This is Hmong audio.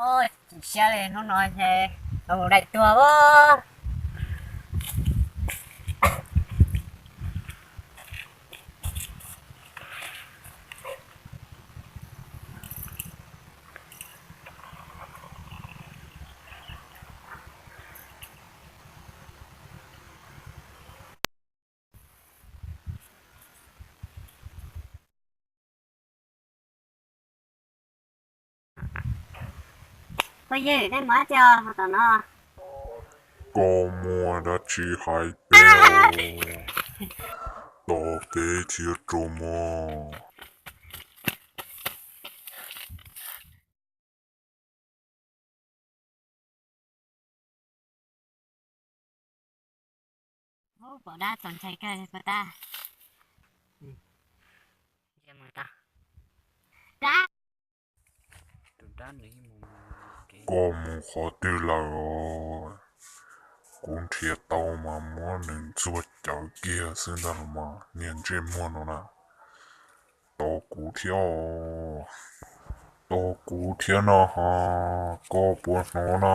Tsis siab li, hnub no ces los daim tuag os. Phooj ywg, nej mus dab tsi os tom no? Koj muaj dab tsi hais peb os? Tos peb thiab rau mog. Pom dab txaus ntshai kawg li puas tau? Dab, koj mus qhov twg lawm os? Kuv nrhiav tau mas muab nws ntxuag cawv kiag xwb ntag los mas niag ntsej muag no na. Tos kuv thiab os. Tos kuv thiab no ho, koj puas hnov na?